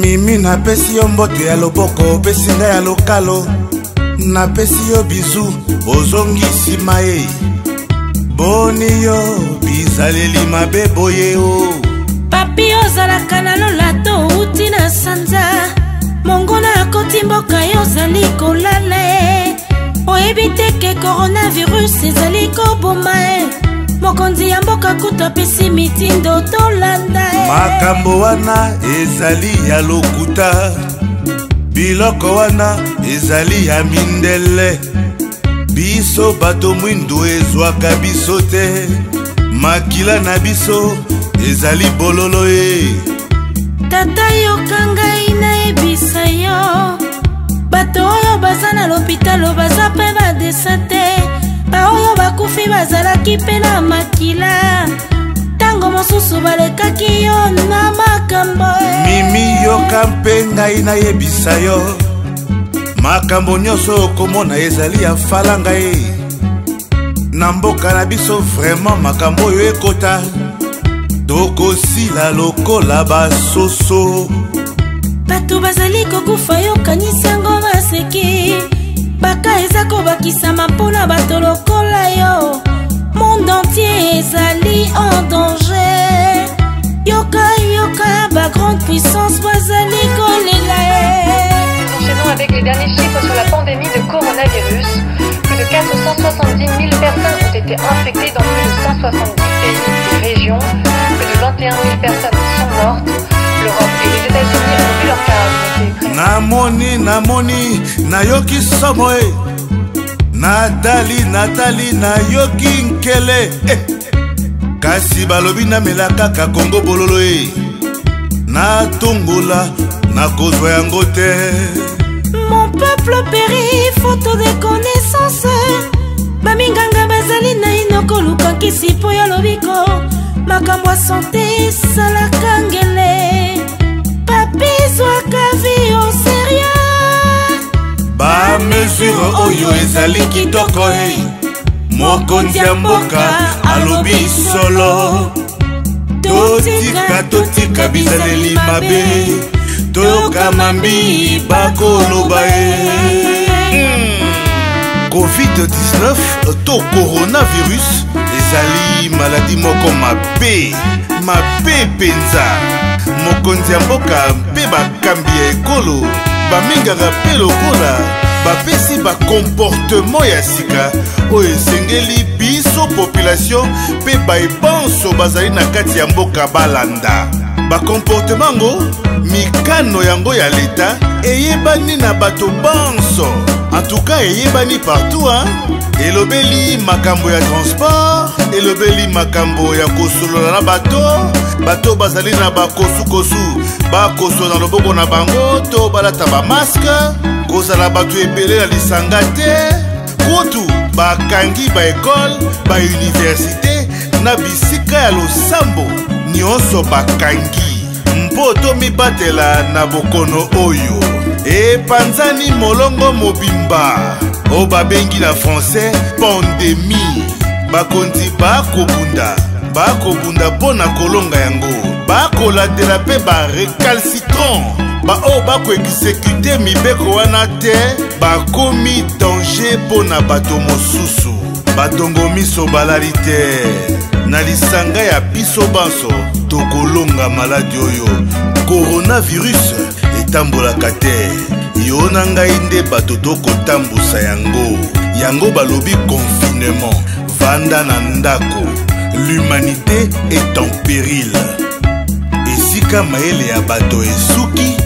Mimi, napesi yo mbote ya loboko, opesi ngai ya lokalo. Napesi yo bizu, ozongi nsima ye. Boni yo bizaleli mabe boye o? Papi, ozalaka na lola to outi na sanza? Monguna akoti mboka, yo ozali kolala ye. Oyebi te ke coronavirus ezali koboma ye? Mokonzi ya mboka kutu apesi mitindo tolanda ye. Makambo wana ezali ya lokuta, biloko wana ezali ya mindele. Biso bato mwindu ezwaka biso te, makila na biso ezali bololo ye. Tata, yoka ngai nayebisa yo, bato oyo baza na lopitalo baza mpe badesa te. Baoyo bakufi bazalaki mpe na makila, ntango mosusu balekaki yo na makambo e. Mimi, yoka mpe ngai nayebisa yo, makambo nyonso okomona ezali ya falanga ye. Na mboka na biso, vraiment, makambo oyo ekota, tokosila lokola basoso. Bato bazali kokufa, yokanisi yango maseki. Baka eza kobakisama mpona bato lokola yo. Monde entier ezali en danger. Yoka, yoka, bagrande puissance bazali kolela ye. Enchaînons avec les derniers chiffres sur la pandémie de coronavirus. Plus de 470 000 personnes ont été infectées dans plus de 170 pays et régions. Plus de 21 000 personnes sont mortes. L'Europe et les États-Unis ont vu leur cas augmenter près. Namoni, namoni, nayoki somo e. Natali, natali, nayoki nkele eh. Kasi balobi namela kaka Kongo bololo e, natongola, nakozwa yango te. Mon peuple périt faute de connaissance. Baminganga bazali naino koluka nkisi mpo ya lobiko. Makambo ya santé esalaka ngele. Papi, zwaka vie au sérieux. Bamesure oyo ezali kitoko e, mokonzi ya mboka alobi solo. Totika, totika bizaleli mabe, tokama mbi bakoloba ye. Covid-19 to coronavirus ezali maladi moko mabe, mabe mpenza. Mokonzi ya mboka mpe bakambi ya ekolo bamingaka mpe lokola bapesi bacomportement ya sika oyo esengeli biso population mpe baebanso bazali na kati ya mboka balanda. Bacomportement yango, mikano yango ya leta eyebani na bato banso, en tout cas eyebani partout, hein? Elobeli makambo ya transport, elobeli makambo ya kosolola na bato. Bato bazali na bakosukosu, bakoso na loboko na bango to balata bamasque, kozala bato ebele na lisanga te. Kutu bakangi baécole, bauniversité na bisika ya losambo nyonso bakangi, mpo tomibatela na bokono oyo epanzani molongo mobimba, oyo babengi na français pandémie. Bakonzi bakobunda, bakobunda mpo na kolonga yango. Bakolandela mpe barécalcitrant, baoyo bakoexécuter mibeko wana te, bakomi danger mpo na bato mosusu. Batongo miso balali te. Na lisanga ya biso banso, tokolonga maladi oyo. Coronavirus etambolaka te, yo na ngai nde bato tokotambusa yango. Yango balobi confinement, vanda na ndako. L'humanité est en péril. Esika mayele ya bato esuki,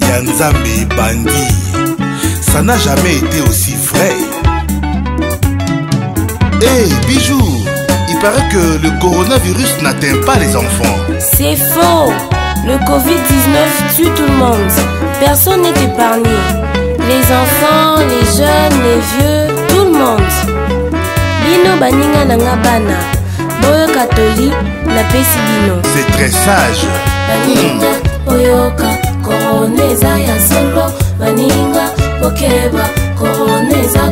ya Nzambe ebandi. Ça n'a jamais été aussi vrai. Hey, Bijou, il paraît que le coronavirus n'atteint pas les enfants. C'est faux. Le Covid-19 tue tout le monde. Personne n'est épargné. Les enfants, les jeunes, les vieux, tout le monde. Bino baninga na nga bana, boyoka toli napesi bino. C'est très sage. Baninga boyoka, corona eza ya solo. Baninga bokeba, corona eza.